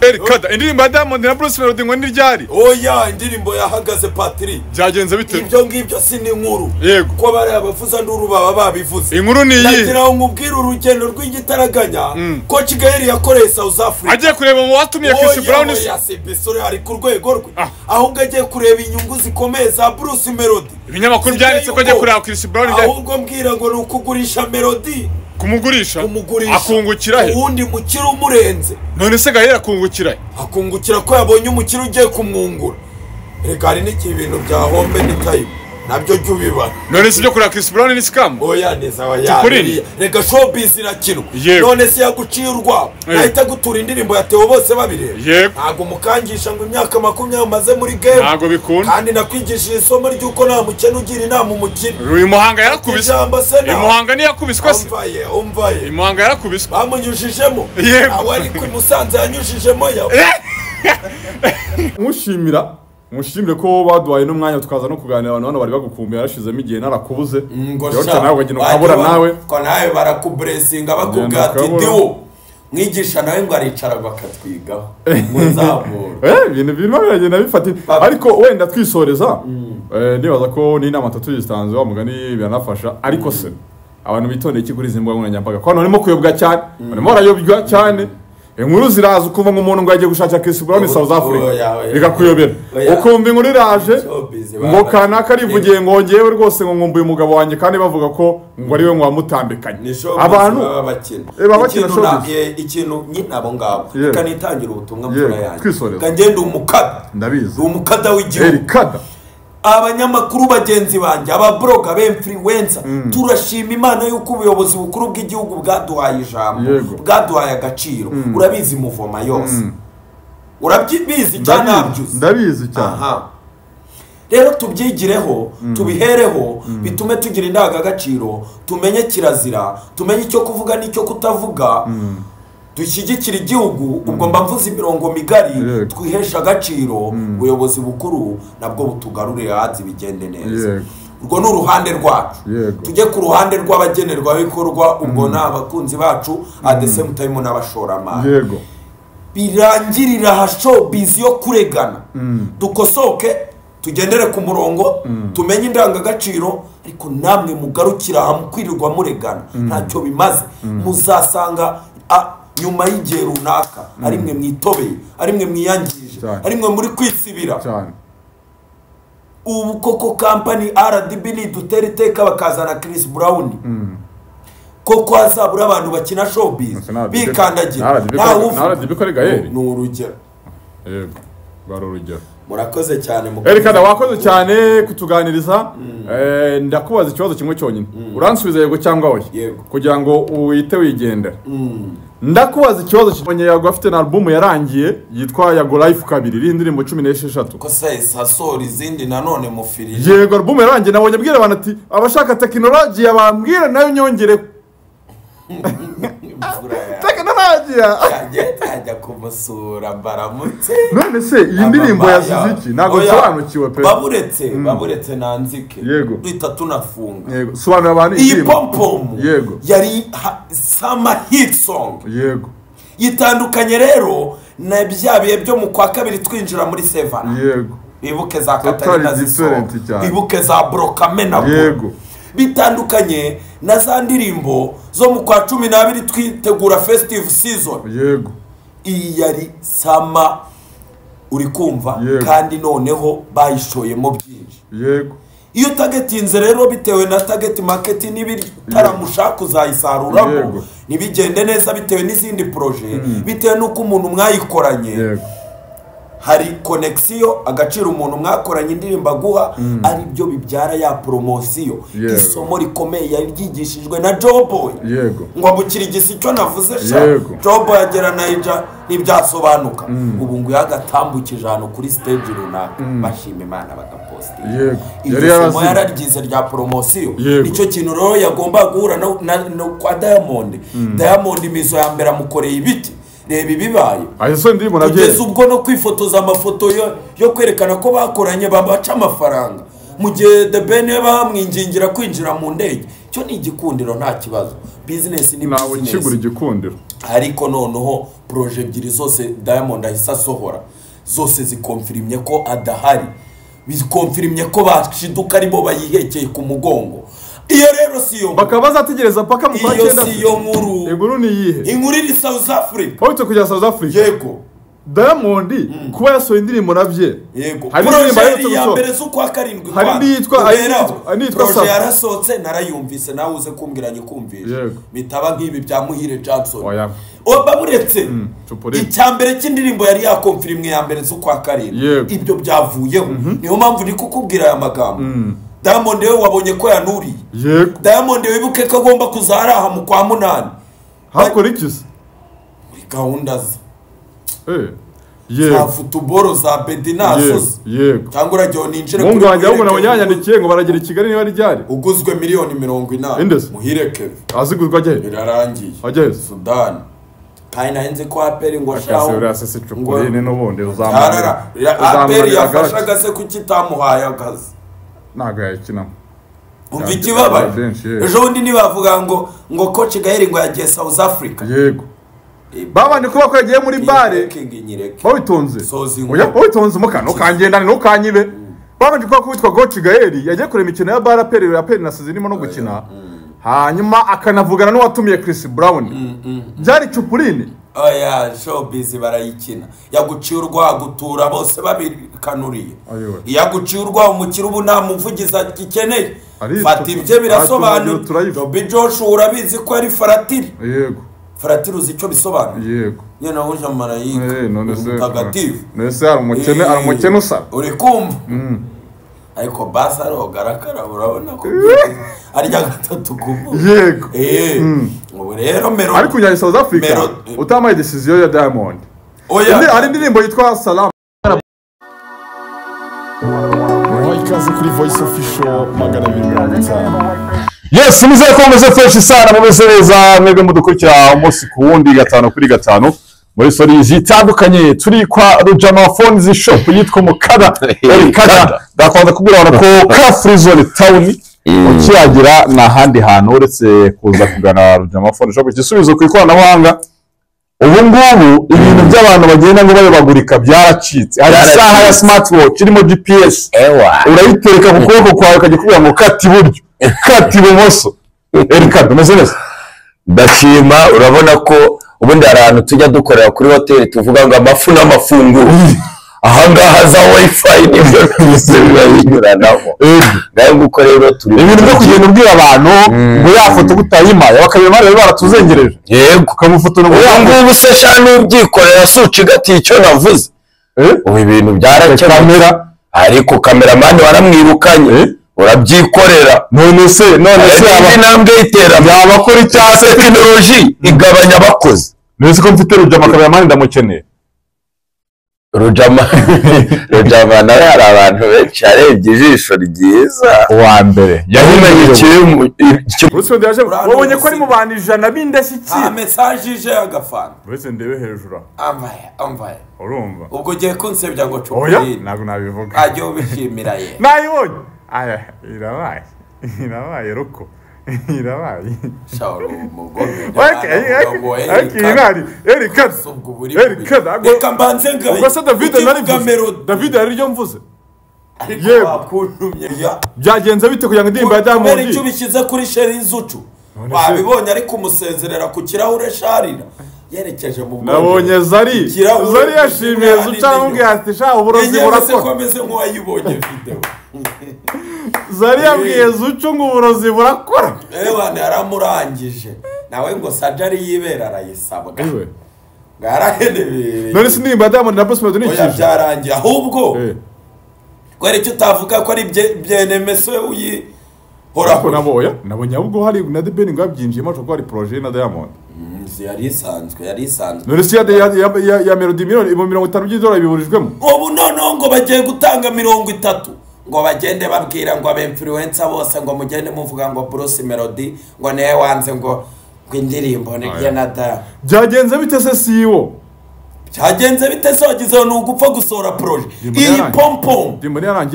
Erikada indirimbo ya Diamond na Bruce Melody ngo ni ryari? Oya, indirimbo yahagaze Patrick. Byagenze bite? Ibyo ngibyo si ni inkuru. Yego. Ko bari abavuza nduru baba babivuze. Inkuru ni iyi. Nagira ngo nkubwire urugendo rw'igitaraganya ko Kigali yakoreye South Africa. Agiye kureba mu watumiye Chris Brown. Oya, si bisore ari ku rwego rwe. Ahubwo agiye kureba inyungu zikomeye za Bruce Melody. Ibinyamakuru byanditse ko agiye kureba Chris Brown. Ahubwo mbwira ngo ni ukugurisha Melody. Kumugurisha akungukira he? Uwundi mukiri umurenze. None se Gahera akungukira he? Akungukira ko yabonye umukiri ugiye kumwungura. Reka hari n'iki ibintu bya hombe ni time nabyo jya ubibara. None se ibyo kureba Chris Brown ni scam? Oya neza oya. Reka showbiz irakinwa. None se yaguciye urwabo ahita gutura indirimbo ya Theo bose babireba. Ntago mukangisha ngo imyaka 20 umaze muri game. Ntago bikunda. Kandi nakwigishije isomo ry'uko nta mukene ugira inama umukire. Uyu Muhanga yarakubiswe. Imuhanga ni yakubiswe se. Umvaye. Imuhanga yarakubiswe. Bamunyujijemo. Aho ari ku Musanze yanyujijemo yawe. Mushimire ko baduhaye n'umwanya tukaza no kuganira abantu hano bari bagukumbuye yarashizemo igihe narakubuze. Rero nawe wagenda ukabura nawe. Ko nawe barakuburesinga bakubwira ati diwo mwigisha nawe ngo aricara bakatwigaho muzamura. Ibintu birimo biragenda bifata ariko wenda twisoreza nibaza ko ni inama tatu zitanze wa mugani biranafasha ariko se abantu bitondeye iki kuri izi mbuga nkoranyambaga ko barimo kuyobwa cyane barimo barayobywa cyane. Inkuru ziraza ukumva ngo umuntu ngo agiye gushakira Chris Brown South Africa bikakuyobera ukumva inkuru iraje ngo kanaka arivugiye ngo ngewe rwose ngo nkumbuye umugabo wanjye kandi bavuga ko ngo ari we ngo wamutambikanye. Abantu baba bakina ikintu nyine abo ngabo kanitangira ubutumwa mfura yanjye kangenda umukada ndabizi umukada w'igihugu. Abanyamakuru bagenzi banjye ababloga b'influencer turashima Imana yuko ubuyobozi bukuru bw'igihugu bwaduhaye ijambo bwaduhaye agaciro. Urabizi muvoma yose urabyibizi cyane nabyuze ndabizi cyane. Rero tubyigireho tubihereho bitume tugira indangagaciro tumenye kirazira tumenye icyo kuvuga n'icyo kutavuga dushyigikira igihugu. Ubwo mba mvuze imirongo migari twihesha agaciro ubuyobozi bukuru nabwo butugarurire hanze bigende neza. Urwo ni uruhande rwacu. Tujye ku ruhande rw'abagenerwabikorwa ubwo ni abakunzi bacu at the same time n'abashoramari. Birangirira aha showbiz yo kuregana. Dukosoke tugendere ku murongo tumenye indangagaciro ariko namwe mugarukira aha mukwirirwa muregana ntacyo bimaze. Muzasanga nyuma y'igihe runaka ari mwe mwitobeye ari mwe mwiyangije ari mwe muri kwisibira. Ubu koko company RDB ni dutera iteka bakazana Chris Brown koko hazabura abantu bakina showbiz bikandagira. RDB ko ari Gael ni urugero. Yego bari urugero. Murakoze cyane Erikada wakoze cyane kutuganiriza. Ndakubaza ikibazo kimwe cyonyine uransubiza yego cyangwa oya kugira ngo uwite wigendera. Ndakubaza ikibazo kimwe. Yago afite na album yarangiye yitwa Yago Life 2 iri indirimbo 16. Ko se sasora izindi nanone mufirije. Yego album yarangiye nabonye abwira abantu ati abashaka technology yabambwira nayo nyongere. Technology ajya kumusura mbaramutse. None se iyi ndirimbo yazize iki? Ntago nsobanukiwe pe. Baburetse nanzike. Duhita tunafunga. Yego sobanura abantu iyi pompom. Yego yari summer hit song. Yego yitandukanye rero na bya bihe byo mu kwa kabiri twinjira muri Sevana. Yego bibuke za Katarina zisoro bibuke za Brokamena. Yego bitandukanye na za ndirimbo zo mu kwa 12 twitegura festive season. Yego iyi yari sama uri kumva kandi noneho bayishoyemo byinshi. Yego iyo targetinze rero bitewe na target market n'ibitaramushaka uzayisaruramo nibigende neza bitewe n'izindi projet bitewe n'uko umuntu mwayikoranye. Yego hari connexion agaciro umuntu mwakoranye indirimbo aguha ari byo bibyara ya promotion. Isomo rikomeye yari ryigishijwe na Joboy. Yego ngo ambukira igisi cyo navuze sha Joboy agera Naija ntibyasobanuka. Ubu ngo yagatambukije ahantu kuri stage runaka bashima Imana bagapostinga. Yego yari somo yararyize rya promotion. Nicyo kintu rero yagomba guhura no kwa Diamond. Diamond imizo ya mbere amukoreye ibiti. Reba ibibaye kugeza ubwo no kwifotoza amafoto yo kwerekana ko bakoranye babaca amafaranga mu gihe The Ben bamwingingira kwinjira mu ndege. Cyo ni igikundiro nta kibazo. Business ni Ntawe ukigura business. igikundiro. Ariko noneho projet ebyiri zose Diamond ahise asohora zose zikonfirimye ko adahari, bikonfirimye ko bashiduka aribo bayihekeye ku mugongo. Iyo rero si yo nkuru. Bakaba bazategereza paka mu kwa Iyo cyenda. si yo nkuru. Inkuru ni iyihe? Inkuru iri South Africa. Wahita kujya South Africa. Yego. Diamond kuba yasohoye indirimbo nabye. Yego. Hari indirimbo Projet aherutse ya gusohora. mbere z'ukwa karindwi. Hari indi yitwa- hari indi Uberaho. yitwa- hari indi yitwa Projet Safa. yarasohotse narayumvise, nawe uze kumbwira nyikumvishe. Yego. Bitaba nk'ibi bya Muhire Johnson. Oya. Oba buretse Chupuri. icya mbere cy'indirimbo yari yakomfirimwe ya mbere z'ukwa karindwi. Yego. Ibyo byavuyeho. Niyo mpamvu ndi kukubwira aya magambo. Diamond we wabonye ko yanuriye. Yego. Diamond wibuke ko agomba kuzaraha mu kwa munani. Hakora iki se? Muri gahunda ze. Eh. Za Yego. futuboro za Bedi nasozi. Yego. Cyangwa uragiye ninjire Mungu wanjye ahubwo Muhire nabonye Kevin. yanyandikiye ngo baragera i Kigali niba ryari. Uguzwe 80 miliyoni. Inde se? Muhire Kevin. Aziguzwa ajya he? Birarangiye. Ajya he? Sudani. Kandi nari nzi ko APR ngo Akase shaho. uriya se si Chupurine n'ubundi Yarara. uzamunanira. APR Uzamunanira yafashe gake. agase kuki itamuhaye akazi. Ntabwo yayikinamo. Umva ikibabaje. Benshi, yego. Ejo bundi ntibavuga ngo Coach Gael ngo yagiye South Africa. Yego. Babandi kuba ko yagiye muri bare Nyireke. babitonze. Soza inkuru. Oya, babitonze umuka ntukangendane ntukanyibe. Babanje kuba ko witwa Coach Gael yagiye kureba imikino ya bare APR na Sizi irimo no gukina. Hanyuma akanavugana n'uwatumiye Chris Brown. Byari Chupurine. Oya, showbiz barayikina. Yaguciye urwagutura bose babikanuriye. Ayowe. Yaguciye urwa umukire ubu nta muvugizi agikeneye. Ari Fata ibye birasobanura. turayiva. Robi Joshua urabizi ko ari faratiri. Yego. Faratiri uzi icyo bisobanura? Yego. Nyine nahuje marayika. None se Mutagatifu. none se hari umukene hari umukene usa. Uri kumva? Ariko basi arogarakara urabona ko arya gatatu kuvuga. Yego. Ubu rero Melody. Ariko ujyanye South Africa utamaye decision ya Diamond. Oya. Hari indirimbo yitwa Salam. Ikaze kuri Voice Official 250. Yes, muzeye ko mumeze fresh sana, mumeze neza mwebwe mudukurikira umunsi ku wundi 5 kuri 5 muri sori zitandukanye. Turi kwa Rujama Phones Shop yitwa Mukada Erikada. Ndakwanza kubwira abantu ko Car Free Zone Town ukihagera nta handi hantu uretse kuza kugana Rujama Phone Shop. Igisubizo ku ikoranabuhanga ubu ngubu ibintu by'abantu bagenda ngo bayobagurika byaracitse. Hari isaha ya smartwatch irimo GPS. Urayitereka ku kuboko kwawe ukajya kubwira ngo kata iburyo, kata ibumoso. Erikada umeze neza? Ndashima. Urabona ko ubundi hari ahantu tujya dukorera kuri hoteli tuvuga ngo amafu n'amafunguro. Ahangaha za wifi nibyo byose biba binyuranamo. Ngaho nguko rero turi ibintu byo kugenda ubwira abantu ngo ya foto utayimpaye bakabimara bari baratuzengereje. Yego. Ukamufotora ngo Ubu ngubu se sha n'ubyikorera si ucigatiye icyo navuze. Ubu ibintu byarakemutse. Kamera. Ariko kameramani waramwirukanye. Urabyikorera. None se indi ntambwe y'iterambere. Yabakora icyaha se Tekinoloji igabanya abakozi. None se ko mfite Rujama kameramani ndamukeneye. Rujama nawe hari abantu benshi arebye ijisho ryiza. Uwa mbere Yahumenye ikiri wabonye ko ari mu bantu 100 b'indashyikirwa. Message ije y'agafanta. Uretse ndebe hejuru. Amvaye. Urumva. Ubwo ugiye kunsebya ngo Oya, Chupurine. ntabwo nabivuga. Ajye ubishimira ye. Nayibonye. Aya, irabaye. Irabaye ruko. Irabaye. Shauro umugome. Erika. Reka mbanze ngaye. Ubwo se David nari mvuze. David yari ryo mvuze. Yego. Wakuntumye. Byagenze bite kugira ngo indirimbo ya Diamond? Kubera icyo ubishyize kuri Sheri Zucu. Wabibonye ariko umusezerera ku kirahure sharira. Yerekeje mu bwongereza. Nabonye Zari. Zari yashimiye Zucu aramubwira ati sha uburozi burakora. Ko ameze nk'uwayibonye video. Zari yabwiye Zucu ngo uburozi burakora. Ewana yaramurangije. Nawe ngo sajari yibera arayisabwa. Ngarahenebereye. None se indirimbo ya Diamond na Bruce Melody ni iki? Oya byarangiye ahubwo. Kweri icyo utavuga ko ari byenemese uyihoraho. Nabo nabonye ahubwo hari na The Ben ngo yabyinjiyemo ashobora kuba ari projet na Diamond. Yari isanzwe. None se ya Melody miliyoni $50 biburijwemo. Ubu noneho ngo bagiye gutanga 30. Ngo bagende babwira ngo abe influencer bose ngo mugende muvuga ngo Bruce Melody ngo niwe wanze ngo indirimbo ni ye na da. Byagenze bite se CEO? Cyagenze bite se wagizeho ni ugupfa gusohora projet. Iyi pompom.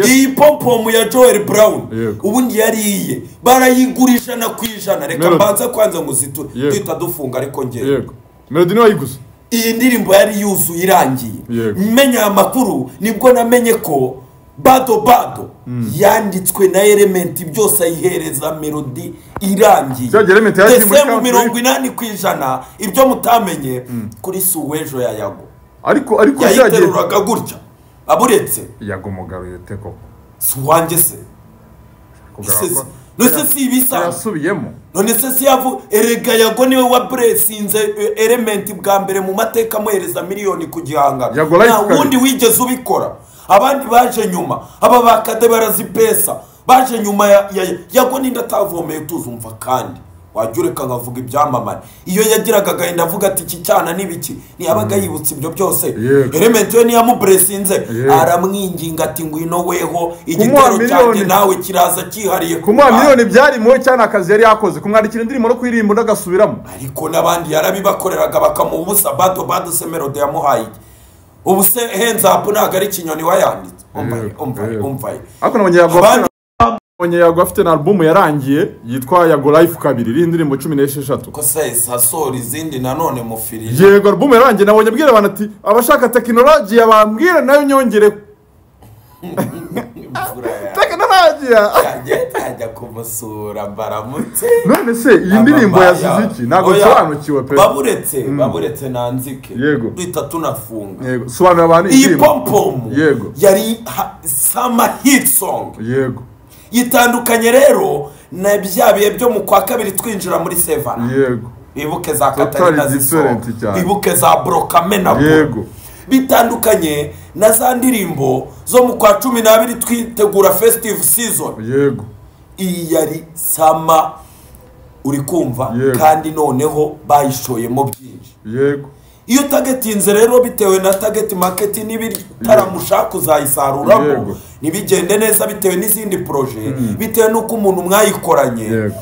Iyi pompom ya Joel Brown. Ubundi yariye. Barayigurisha na kwijana. Reka mbanza kwanza ngo zitu twita dufunga ariko ngiye. Yego. Melody niwe wayiguze. Iyi ndirimbo yari yuzuye irangiye. Menya amakuru nibwo namenye ko Bado Bado yanditswe na Element byose ayihereza Melody irangiye. Ndetse mu 80% ibyo mutamenye kuri Suwejo ya Yago. Ariko yayiteruraga gutya aburetse Yago mugaruye te koko. Suwanjye se. None si ibisa yasubiyemo. None se si yavu erega Yago niwe wa blessinze Element bwa mbere mu mateka amuhereza miliyoni ku gihangano. Nta wundi wigeze ubikora. Abandi baje nyuma aba bakade barazipesa baje nyuma ya Yago ninda atavomeye tuzumva kandi wajureka nkavuga ibyamamare iyo yagiraga agahinda avuga ati iki cyana nibiki ntiyabaga yibutse ibyo byose. Element we niyamublessinze aramwinginga ati ngwino weho igitero cyanjye nawe kiraza cyihariye. Kumuha miliyoni byari muwe cyane akazi yari yakoze kumwandikira indirimbo no kuririmba ndagasubiramo ariko nabandi yarabibakoreraga bakamubusa. Bado Bado se Melody yamuhaye ubu se hands up ntago ari kinyoni wayanditse. Umva ariko nabonye Yago afite na album yarangiye yitwa Yago Life 2 iri indirimbo 16 ko se sasori izindi nanone mufirije. Yego album yarangiye nabonye abwira abantu ati abashaka technology yabambwira nayo nyongere technology ajya kumusura mbaramutse. None se iyi ndirimbo yazize iki? Ntago nsobanukiwe pe. Baburetse nanzike duhita tunafunga. Yego sobanura abantu iyi pompom. Yego yari summer hit song. Yego yitandukanye rero na bya bihe byo mu kwa kabiri twinjira muri Sevana. Yego bibuke za Katarina bibuke za Brokamena. Yego bitandukanye na za ndirimbo zo mu kwa 12 twitegura festive season. Yego iyi yari sama uri kumva kandi noneho bayishoyemo byinshi. Yego iyo targetinze rero bitewe na target market n'ibitaramushaka uzayisaruramo nibigende neza bitewe n'izindi projet bitewe n'uko umuntu mwayikoranye. Yego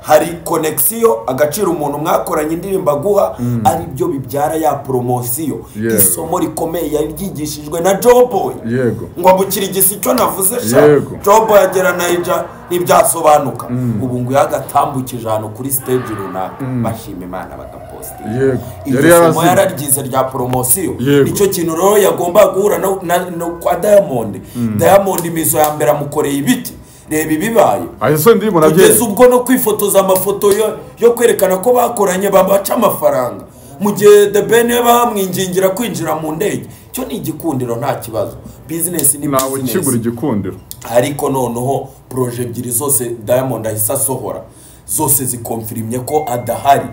hari connexion agaciro umuntu mwakoranye indirimbo aguha ari byo bibyara ya promotion. Isomo rikomeye yari ryigishijwe na Joboy. Yego ngo abukirigisi icyo navuze sha Joboy agera Naija nibyasobanuka ubu ngo yagatambukije ahantu kuri stage runaka bashima Imana bagapostinga. Yego yari yarazi yararyize rya promotion. Nicyo kintu rero yagomba guhura no kwa Diamond. Diamond imizo ya mbere amukoreye ibiti reba ibibaye ayo ndirimbo nabyo kugeza ubwo no kwifotoza amafoto yo kwerekana ko bakoranye babaca amafaranga mu gihe The Ben bamwingingira kwinjira mu ndege. Cyo ni igikundiro nta kibazo, business ni business, nawe kigura igikundiro. Ariko noneho projet ebyiri zose Diamond ahise asohora zose zikonfirmye ko adahari,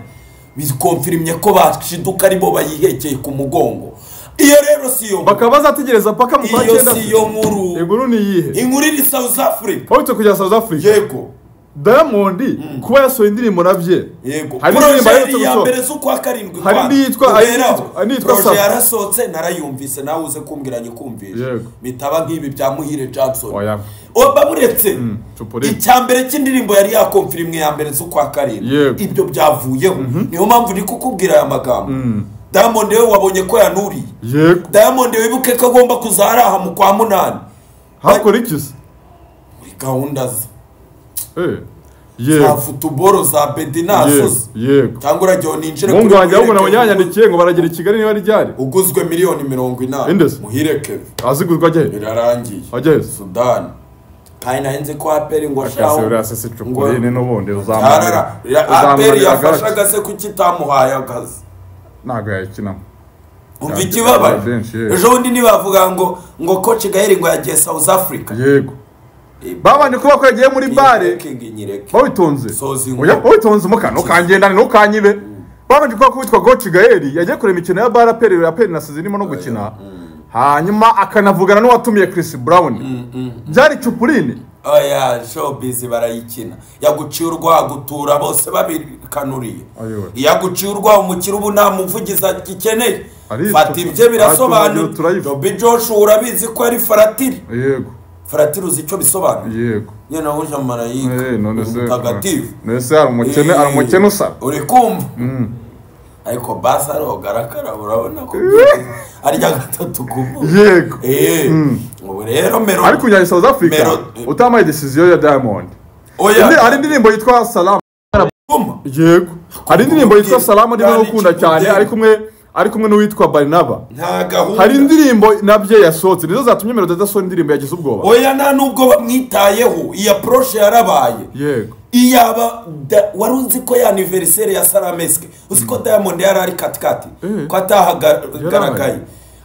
bikonfirmye ko bashiduka aribo bayihekeye ku mugongo. Iyo rero si yo bakaba bazategereza paka mu kwa 9. Iyo si yo nkuru. Inkuru ni iyihe? Inkuru iri South Africa. Wahita kujya South Africa. Yego Diamond kuba yasohoye indirimbo nabye. Yego hari indirimbo ya mbere z'ukwa 7 hari niyitwa projet yarasohotse narayumvise nawe uze kumbwira nyikumvisha bitaba nk'ibi bya Muhire Jackson. Baburetse icya mbere cy'indirimbo yari yakonfirmwe ya mbere z'ukwa 7 ibyo byavuyeho. Niyo mpamvu ndi kukubwira aya magambo. Diamond we wabonye ko yanuriye. Yego Diamond wibuke ko agomba kuzaraha mu kwa 8. Hakora iki se? Muri gahunda ze. Yego za football za Bedina. Yego cyangwa urajyo ninjire kuri wanjye ahubwo nabonye yanyandikiye ngo baragera i Kigali niba ryari. Uguzwe miliyoni 80. Muhire Kevin. Aziguzwa ajye? Birarangiye. Ajye Sudan. Kandi nahenze ko APR ngo shaho. Akase urasese cukurine n'ubundi uzamanira. APR yafashaga se kuki itamuhaye akazi? Ntago yayikinamo. Umva ikibabaje. Ejo bundi nibavuga ngo coach Gael ngo yagiye South Africa. Yego babandi kuba ko yagiye muri bare babitonze. Oya babitonze umukano kangendane no kanyibe. Babandi kuba ko witwa coach Gael yagiye kureba imikino ya bare APR na season irimo no gukina. Hanyuma akanavugana n'uwatumiye Chris Brown. Byari Cupuline. Oya showbiz barayikina. Yaguciye urwagutura bose babikanuriye. Yaguciye urwa umukiri ubu nta muvugiza gikeneye. Fata ibye birasobanura. Robi Joshua urabizi ko ari faratiri. Yego Faratiri uzi icyo bisobanura. Yego nyene uje marayika none se mutagatifu. None se ari umukene usa. Uri kumva? Ariko basi aroga arakaraba, urabona ko arya gatatu kubu. Yego. Ubu rero Melody ariko ujyanye South Africa utamaye decision ya Diamond. Oya, hari indirimbo yitwa Salam. Yego, hari indirimbo yitwa Salam ndimo gukunda cyane, ari kumwe n'uwitwa Barnaba. Nta gahunda. Hari indirimbo nabye yasohotse nizo zatumye Melody adasohora indirimbo yagize ubwoba. Oya, nta nubwo bamwitayeho, iyi approach yarabaye. Yego. Iyaba wari uzi ko ya anniversaire ya Salameske, uzi ko Diamond yari ari katikati ko atahagaragaye,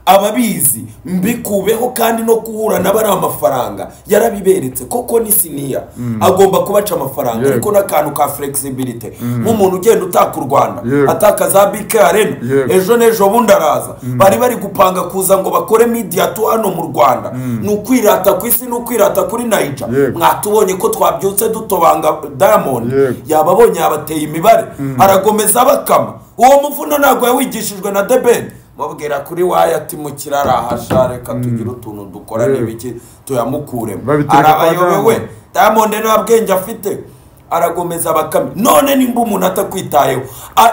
ababizi mbikubeho kandi no guhura nabo ari amafaranga yarabiberetse koko ni siniya agomba kubaca amafaranga, ariko n'akantu ka flexibility nk'umuntu ugenda utaka u Rwanda ataka za BK Arena ejo n'ejo bundi araza. Bari gupanga kuza ngo bakore media tu hano mu Rwanda, ni ukwirata ku isi, ni ukwirata kuri Naija. Mwatubonye ko twabyutse dutobanga Diamond, yababonye yabateye imibare, aragomeza bakama. Uwo muvuno ntabwo yawigishijwe na The Ben, mubwira kuri waya ati mukirara reka tugire utuntu dukora n'ibiki tuyamukuremo. Arabayobewe Diamond nta bwenge afite, aragomeza bakame. None nimba umuntu atakwitayeho,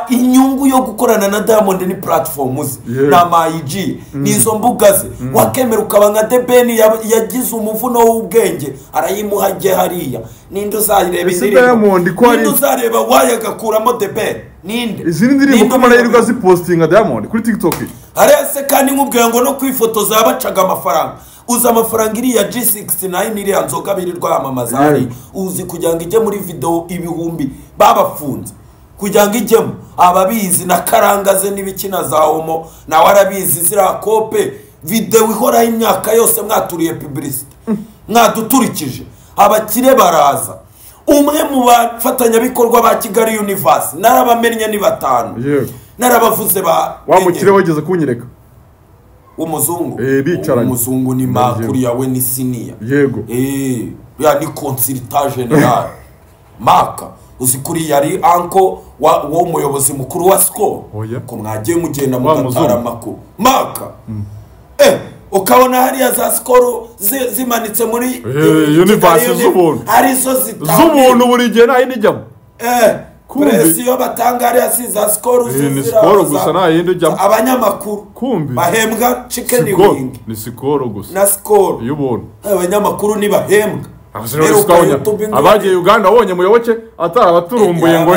inyungu yo gukorana na Diamond ni platform ze na MyG nizo mbuga ze, wakemera ukaba nka The Ben yagize umuvuno w'ubwenge arayimuha hariya. Ninde uzareba indirimbo? Ninde uzareba waya agakuramo The Ben? Ninde? Izindi ndirimbo ko marayirirwa zipostinga Diamond kuri TikTok. Hariya se kandi nkubwira ngo no kwifotoza bacaga amafaranga. Uza amafaranga iriya G69 iriya nzoga birirwa yamamaza hari, uzi kugira ngo ijye muri video ibihumbi babafunze kugira ngo ijyemo, ababizi na karangaze n'ibikina za homo nawe arabizi ziriya kope video ihoraho imyaka yose mwaturiye publicity mwaduturikije, abakire baraza. Umwe mu bafatanyabikorwa ba Kigali Universe narabamenye ni 5, narabavuze ba wa mukire wageze kunyereka umuzungu. Umuzungu ni makuru yawe ni siniya. Yego. Ya ni consultant general maka uzi kuri yari anko wa umuyobozi mukuru wa SCO ko mwagiye mugenda mugatara amakuru maka. Ukabona hariya za skoro zimanitse muri Universe z'ubuntu, hari zo z'ubuntu buri gihe nta yindi ijyamo. Presi yo batanga hariya si za skoro ni skoro gusa nta yindi ijyamo. Abanyamakuru bahembwa chicken wing ni skoro gusa na skoro y'ubuntu, abanyamakuru ntibahembwa. Abagiye Uganda wabonye Muyoboke atarabaturumbuye ngo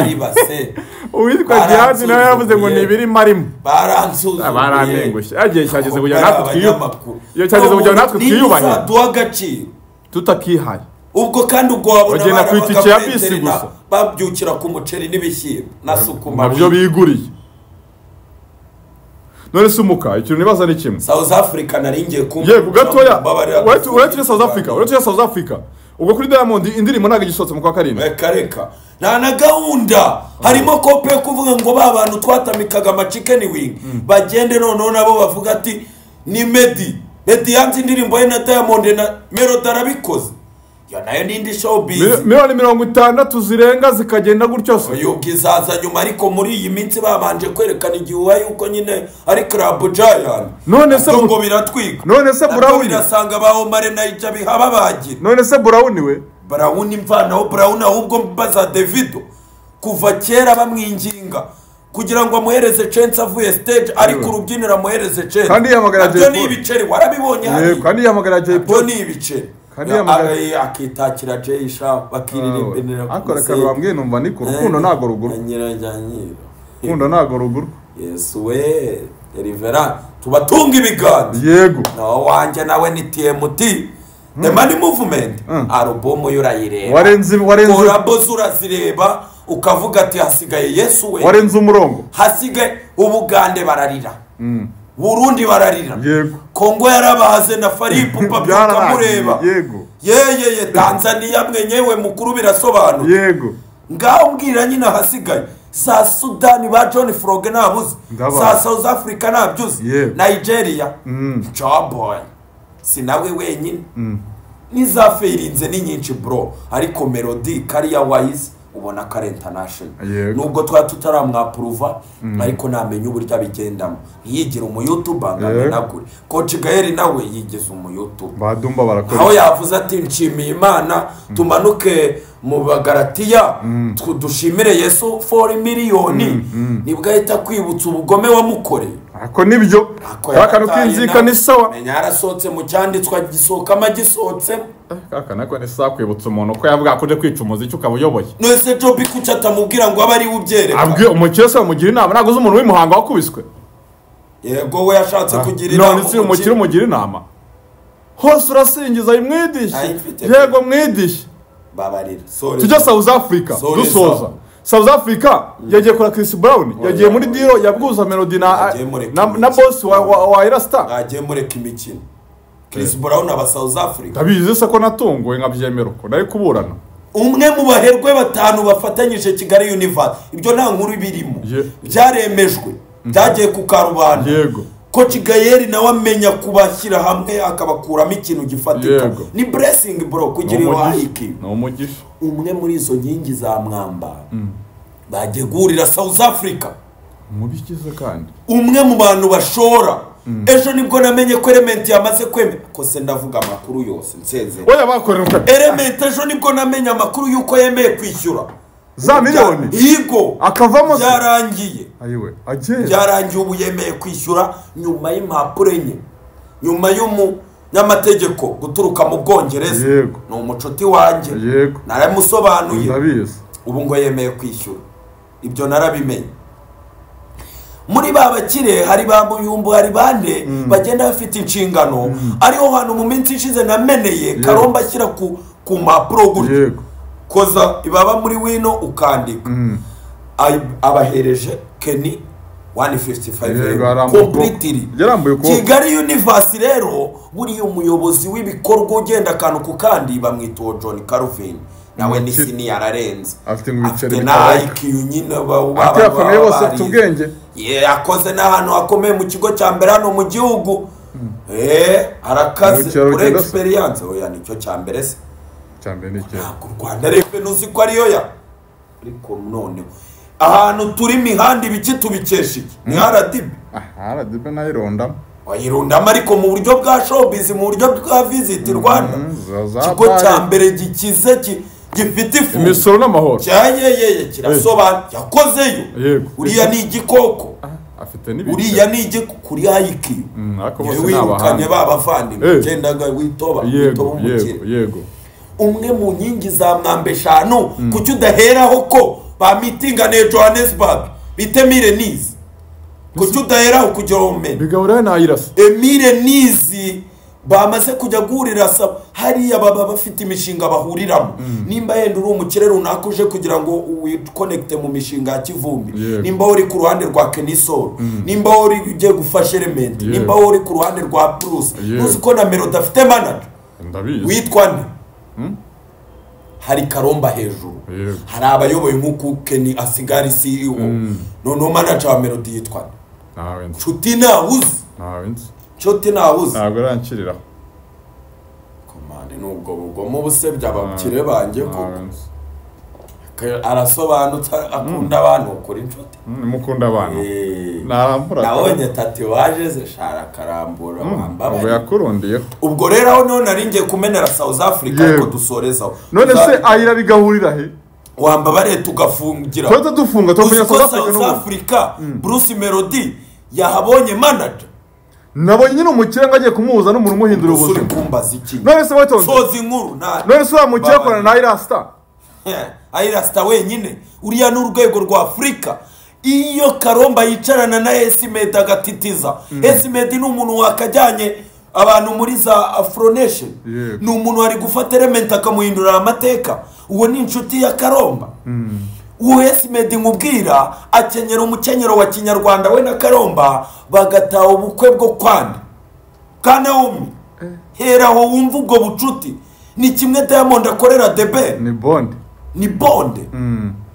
uwitwa Jihad nawe yaravuze ngo ni ibiri marimo baransuzuguye barantengushye. Agiye cyageze kugira natwe twiyubahe, cyageze kugira natwe twiyubahe duha agaciro tutakihaye. Ubwo kandi ubwo wabona bagenda ku itike ya bisi gusa babyukira ku muceri n'ibishyimbo na sukuma nabyo biguriye. None se umuka ikintu nibaza ni kimwe, South Africa naringiye kumva. Yego gatoya, uretse South Africa, uretse South Africa ubwo kuri Diamond indirimbo ntabwo igisohotse mu kwa 7. Reka nta na gahunda harimo kope kuvuga ngo ba bantu twatamikaga ama chicken wing bagende noneho nabo bavuga ati ni Meddy. Meddy yanze indirimbo ye na Diamond na Melody arabikoze. Ya nayo nindi showbiz. Miliyoni 60 zirenga zikagenda gutyo se. Yuko izaza nyuma, ariko muri iyi minsi babanje kwerekana igihuha yuko nyine ari Club Giant. None se ngo biratwika. None se Brown birasanga ba Omar na Ija bihaba bagira. None se Brown we? Brown imvanaho Brown ahubwo mbaza Davido kuva kera bamwinginga kugira ngo amuhereze chance avuye stage ari ku rubyiniro amuhereze chance. Kandi yahamagara Jay Polly. Ni ibiceri warabibonye hari. Kandi yahamagara Jay Polly. Ni ibiceri. Kandi yahamagara akitakira Jay sha bakiririmbira. Akora kantu bambwiye numva ni ku rukundo ntago ruguru. Rukundo ntago ruguru. Yesu we Rivera tubatunga ibiganza. Yego. No wanje nawe ni TMT. The Money Movement alubumu yurayireba. Warenze korabo zurazireba ukavuga ati hasigaye Yesu we. Warenze umurongo. Hasigaye Ubugande bararira. Burundi bararira. Yego. Kongo yarabaze na Faripu pabyuka mureba. Yego. Yeye Tanzania mwenyewe mukuru birasobanura. Yego. Ngaho mbwira nyina hasigaye sa Sudani ba John Frog nabuze. Sa South Africa nabyuze. Nigeria. Joboy. Sinawe wenyine. Nizafeirinze ni nyinshi bro, ariko Melody career wise Ubona ko ari international. Yego. Nubwo twaba tutaramwapuruva, ariko ntamenya uburyo abigendamo, ntiyigire umuyutuba ngo Yego. amenagure. Coach Gael nawe yigize umuyutuba, Badumba barakora. aho yavuze ati nshimiye Imana, tumanuke mu Bagaratiya, dushimire Yesu 4 miliyoni, nibwo ahita kwibutsa ubugome wamukoreye. Ako nibyo. Ako Akantu yarataye k'inzika nawe. ni sawa. Menya yarasohotse mu cyanditswe, agisohokamo agisohotse. Kaka nako ni sawa kwibutsa umuntu ko yavuga ko uje kwica umuziki ukaba uyoboye. None Jobi kuki atamubwira ngo abe ari we ubyereka? Abwiye umukire se bamugira inama, ntabwo uzi umuntu w'imuhanga wakubiswe. Yego, we yashatse kugira None inama si umukire umugira inama hose urasingiza mwidishye. Ayifite. Yego mwidishye. Babarira. Sorry. Tujya South Africa. Sorry, Dusoza sorry. South Africa yagiye kora Chris Brown, yagiye muri Diro yabwuza Melody na Yagiye mureka na boss wa Irasta. Mwagiye mureka imikino. Chris Brown aba South Africa. Ndabizi se ko natunguwe nkabyemera uko nari kuburana. Umwe mu baherwe batanu bafatanyije Kigali Universe, ibyo nta nkuru birimo. Byaremejwe, byagiye ku karubanda. Yego. Coach Gael nawe amenya kubashyira hamwe akabakuramo ikintu gifatika. Yego. Ni blessing bro kugira Ni iyo umugisha. IQ. Ni umugisha. Umwe muri izo nkingi za mwamba bagiye guhurira South Africa. Mubikize kandi. Umwe mu bantu bashora. Ejo nibwo namenye ko Element yamaze kwemera. Ko se ndavuga amakuru yose nsezera. Oya bakorera Element ejo nibwo namenye amakuru yuko yemeye kwishyura za miliyoni. Yego. Akavamo se. Byarangiye. Ayiwe agera. Byarangiye, ubu yemeye kwishyura nyuma y'impapuro enye, nyuma y'umunyamategeko guturuka mu Bwongereza. Yego. Ni umucuti wanjye. Yego. Naramusobanuye. Ndabizi. Ubu ngo yemeye kwishyura, ibyo narabimenye. Muri ba bakire hari ba Muyumbu, hari bande bagenda bafite inshingano. Ariho hantu mu minsi ishize nameneye Karomba ashyira ku mpapuro gutya. Yego. Koza ibaba muri wino ukandika. Abahereje Kenny 155 Yego, arambuye ukuboko. completely. Yarambuye ukuboko. Kigali Universe rero buriya umuyobozi w'ibikorwa ugenda akantu ku kandi bamwita uwo John Calvin, nawe ni Umukire. senior ararenze. Afite ngo ibiceri Afite na bitabarika. IQ nyine ba Ati abafana bose afite ubwenge. Yakoze n'ahantu hakomeye mu kigo cya mbere hano mu gihugu. Arakaze Ubukerarugendo kuri se. experience. Oya nicyo cya mbere se. Cyambere ni iki? Ntabwo u Rwanda rero uzi ko ariyo ya. Ariko none ahantu turi imihanda ibiki tubikesha iki? Ni RDB. Aha RDB nayirondamo. Wayirundamo ariko mu buryo bwa showbiz, mu buryo bwa Visit Rwanda. Za Ikigo bare. cya mbere gikize gifite ifu. Imisoro n'amahoro. Cyayeyeye kirasobanura yakozeyo. Yego. Uriya ni igikoko. Afite n'ibiceri. Uriya ni igikoko kuri IQ. Ariko bose Yewe ni wirukanye abahanga. ba bavandimwe. Gendaga witoba, witoba Yego, umukire. yego, yego. Umwe mu nkingi za mwamba eshanu, kuki udaheraho ko ba mitinganiye Johannesburg bite Emile Nizi? Kuki udaheraho kugira ngo umenye? Bigabura nayirasa. Emile Nizi bamaze kujya guhurira hariya baba bafite imishinga bahuriramo. Nimba yenda uri umukire runaka uje kugira ngo wikonekite mu mishinga ya Kivumbi, Yego. nimba uri ku ruhande rwa Kenisol, nimba uri ugiye gufasha Element, Yego. nimba uri ku ruhande rwa Bruce, Yego. uzi ko na Melody afite manager Ndabizi. witwa nde? Hari Karomba hejuru. Yego. Hari abayoboye nk'uko Kenny asigara CEO. Noneho manager wa Melody yitwa nde? Ntawe nzi. Nshuti ntawuzi. Ntawe nzi. Nshuti ntawuzi. Ntabwo arankiriraho. Komande nubwo bugoma ubusebya abakire banjye Ntawe koko. nzi. Arasobanutse akunda abantu ukora inshuti. Mukunda abantu. Narambura. Nabonye tatuwaje ze shara karambura Ubwo wambabariye. yakurundiyeho. Ubwo rero aho none nari ngiye kumenera South Africa Yego. ariko dusorezaho. None se ayira bigahurira he? Wambabariye tugafungira. Twahita dufunga Uzi tukavunya ko South Africa South n'ubu. Africa Bruce Melody yahabonye manager. Nabonye nyine umukire ngo agiye kumuhuza n'umuntu umuhindura Gusa uri ubuzima. kumbaza iki? None se witonze. Soza inkuru nta. None se uriya mukire akorana na Irasta. Ayirasta wenyine uriya ni urwego rwa Afurika. Iyo Karomba yicarana na Esimed agatitiza. Esimed ni umuntu wakajyanye abantu muri za Afro Nation. Yego. Ni umuntu wari gufata Element akamuhindurira amateka. Uwo ni inshuti ya Karomba. Uwo Esimed nkubwira akenyera umukenyero wa Kinyarwanda, we na Karomba bagataha ubukwe bwo kwanda ka Naomi. Hera aho wumva ubwo bucuti. Ni kimwe Diamond akorera The Ben. Ni Bond. Ni bonde.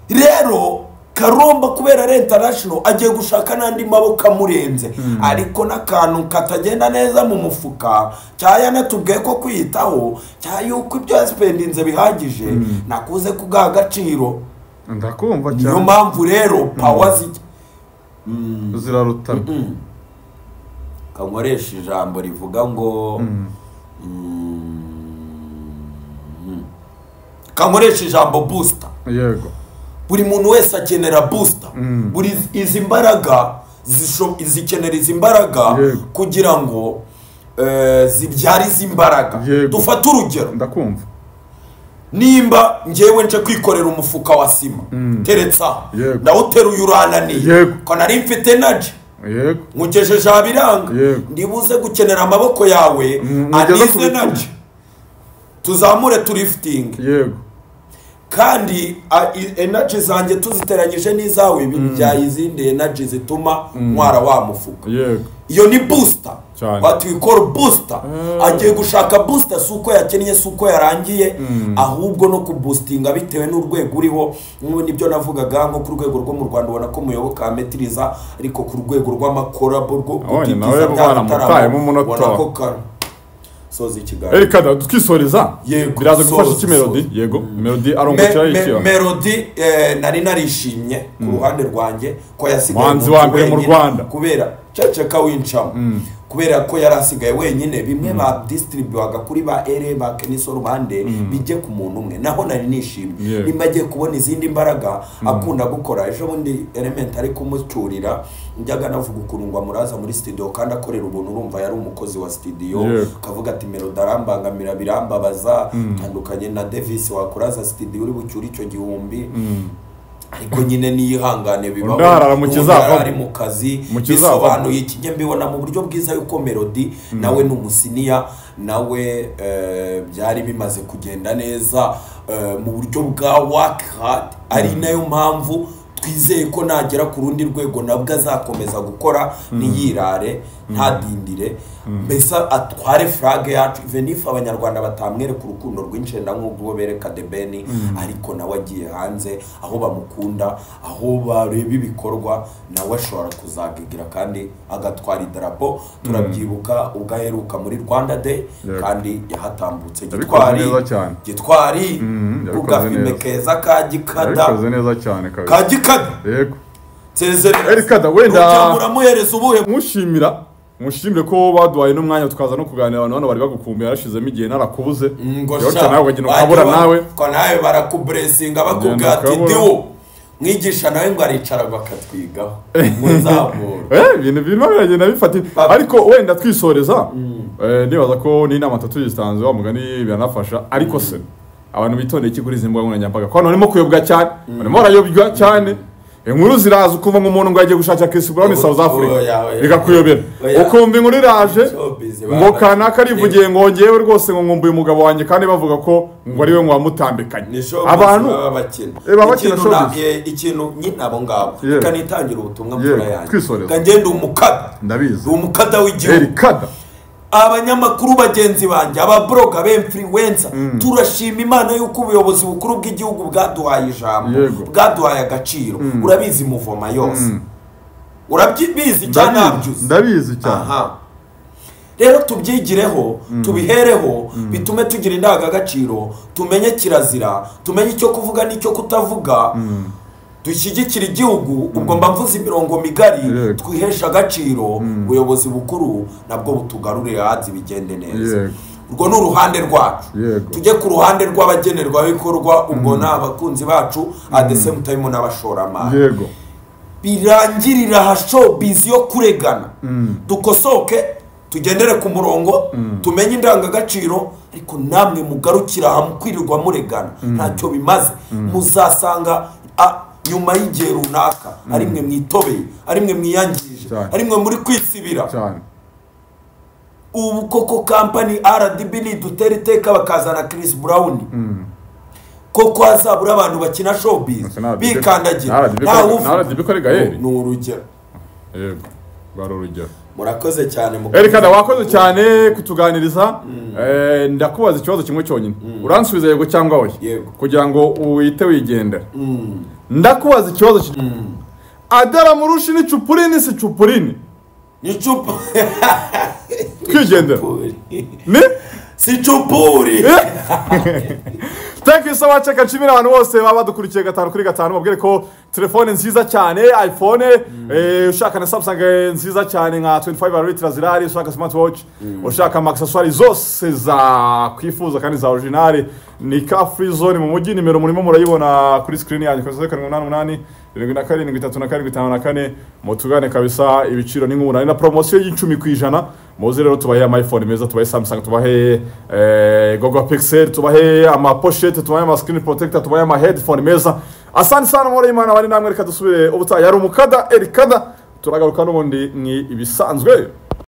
Rero Karomba kubera ari international agiye gushaka n'andi maboko amurenze, ariko n'akantu katagenda neza mu mufuka cyayanatubwiye ko kwiyitaho cya yuko ibyo yasipendinze bihagije nakuze kugaha agaciro. Ndakumva Niyo cyane. mpamvu rero power Zirarutana. Kankoresha ijambo rivuga ngo kankoresha ijambo booster. Yego. Buri muntu wese akenera booster. Buri izi mbaraga zikenera izi mbaraga kugira ngo zibyare izi mbaraga. Dufate urugero. Ndakumva. Nimba ngewe nje kwikorera umufuka wa sima teretsa, ndawuteruye urananiye, ko nari mfite energy, nkugejeje abiranga, ndibuze gukenera amaboko yawe anize energy, tuzamure turifting. Kandi energy zanjye tuziteranyije n'izawe bibyaye izindi energy zituma ntwara wa mufuka. Iyo ni booster. What we call booster. Agiye gushaka booster si uko yakennye, si uko yarangiye, ahubwo no kuboostinga bitewe n'urwego uriho. Nk'ubu nibyo navugaga, nko ku rwego rwo mu Rwanda ubona ko Muyoboke ametiriza, ariko ku rwego rw'amakorabo rwo gutitiza bya bitaramo ubona ko soza ikiganiro. Erika twisoreza. Biraza gufasha iki Melody? Yego, Melody arongokera iki? Melody nari narishimye ku ruhande rwanjye ko yasigaye muhanzi wa mbere mu Rwanda, kubera ceceka wincamo, kubera ko yarasigaye wenyine. Bimwe ba distribuaga kuri ba ere ba Keniso Rubande bijye ku muntu umwe, naho nari nishimye. Nimba agiye kubona izindi mbaraga akunda gukora. Ejo bundi Element ari kumucyurira, njyaga navuga ukuntu ngo amuraza muri studio kandi akorera ubuntu, urumva yari umukozi wa studio, kavuga ati Melody arambangamira birambabaza, tandukanye na Davis wakuraza studio uri bucyura icyo gihumbi. Ariko nyine niyihangane bibaho, ari mu kazi bisobanuye iki. Mbibona mu buryo bwiza yuko Melody nawe ni umusiniya, nawe byari bimaze kugenda neza mu buryo bwa work hard, ari nayo mpamvu twizeye ko nagera ku rundi rwego nabwo azakomeza gukora, ntiyirare, ntadindire, mbese atware flag yacu. Even if abanyarwanda batamwereka urukundo rw'incenda nk'ubwo bereka The Ben, ariko nawe agiye hanze aho bamukunda, aho bareba ibikorwa, nawe ashobora kuzagigira kandi agatwara idarapo. Turabyibuka ubwo aheruka muri Rwanda Day, kandi yahatambutse gitwari kugafime keza ka Gikada. Ka Gikada. Yego. Nsezerera. Erika wenda muramuhereza ubuhe? Mushimire ko baduhaye n'umwanya tukaza no kuganira. Abantu hano bari bagukumbuye, yarashizemo igihe narakubuze. Rero nawe ukagenda ukabura nawe. Ko nawe barakublessinga bakubwira ati diwo mwigisha nawe ngo aricara bakatwigaho muzamura. Ibintu birimo biragenda bifata. Ariko wenda twisoreza, nibaza ko n'inama tatu zitanze wa mugani biranafasha. Ariko se abantu bitondeye iki kuri izi mbuga nkoranyambaga? Ko hano barimo kuyobwa cyane, barimo barayobwa cyane. Inkuru ziraza ukumva ngo umuntu ngo agiye gushakira Chris Brown South Africa, bikakuyobera. Ukumva inkuru iraje ngo kanaka arivugiye ngo ngewe rwose ngo nkumbuye umugabo wanjye, kandi bavuga ko ngo ari we ngo wamutambikanye. Abantu bakina ikintu nyine abo ngabo. Reka nitangira ubutumwa mfura yanjye, kangenda umukada, ndabizi umukada w'igihugu, abanyamakuru bagenzi banjye, ababloga b'influencer, turashima Imana yuko ubuyobozi bukuru bw'igihugu bwaduhaye ijambo, bwaduhaye agaciro. Urabizi muvoma yose, urabyibizi cyane, ntabyuzi, ndabizi cyane. Rero tubyigireho, tubihereho, bitume tugira indangagaciro, tumenye kirazira, tumenye icyo kuvuga n'icyo kutavuga, dushyigikira igihugu. Ubwo mba mvuze imirongo migari, twihesha agaciro, ubuyobozi bukuru nabwo butugarurire hanze bigende neza. Urwo ni uruhande rwacu. Tujye ku ruhande rw'abagenerwabikorwa, ubwo ni abakunzi bacu, at the same time n'abashoramari. Birangirira aha showbiz yo kuregana. Dukosoke, tugendere ku murongo, tumenye indangagaciro, ariko namwe mugarukira aha mukwirirwa muregana ntacyo bimaze. Muzasanga nyuma y'igihe runaka ari mwe mwitobeye, ari mwe mwiyangije, ari mwe muri kwisibira. Ubu koko company RDB ni dutera iteka bakazana Chris Brown, koko hazabura abantu bakina showbiz bikandagira. RDB ko ari Gael ni urugero. Yego, bari urugero. Murakoze cyane. Erika wakoze cyane kutuganiriza. Ndakubaza ikibazo kimwe cyonyine, uransubiza yego cyangwa oya, kugira ngo uhite wigendera. Ndakubaza ikibazo. Adara murushi ni cupurini si cupurini? Ni cupu. Twigendera. Ni si cupuri. Thank you so much. Reka nshimire abantu bose baba badukurikiye gatanu kuri gatanu, babwire ko telefone nziza cyane, iPhone, ushaka na Samsung nziza cyane nka 25 litre zirahari, ushaka smartwatch, ushaka ama accessoires zose za kwifuza kandi za original, ni Car Free Zone mu mujyi. Nimero murimo murayibona kuri screen yanyu, 788 77 37 54. Mutugane kabisa, ibiciro ni nk'umunani na promosiyo y'10%. Muze rero tubahe ama iPhone meza, tubahe Samsung, tubahe Google Pixel, tubahe ama pochette, tubahe ama screen protector, tubahe ama headphone meza. Asante sana, amahoro y'Imana bari namwe. Reka dusubire ubutaha. Yari umukada Erikada, turagaruka n'ubundi ni ibisanzwe.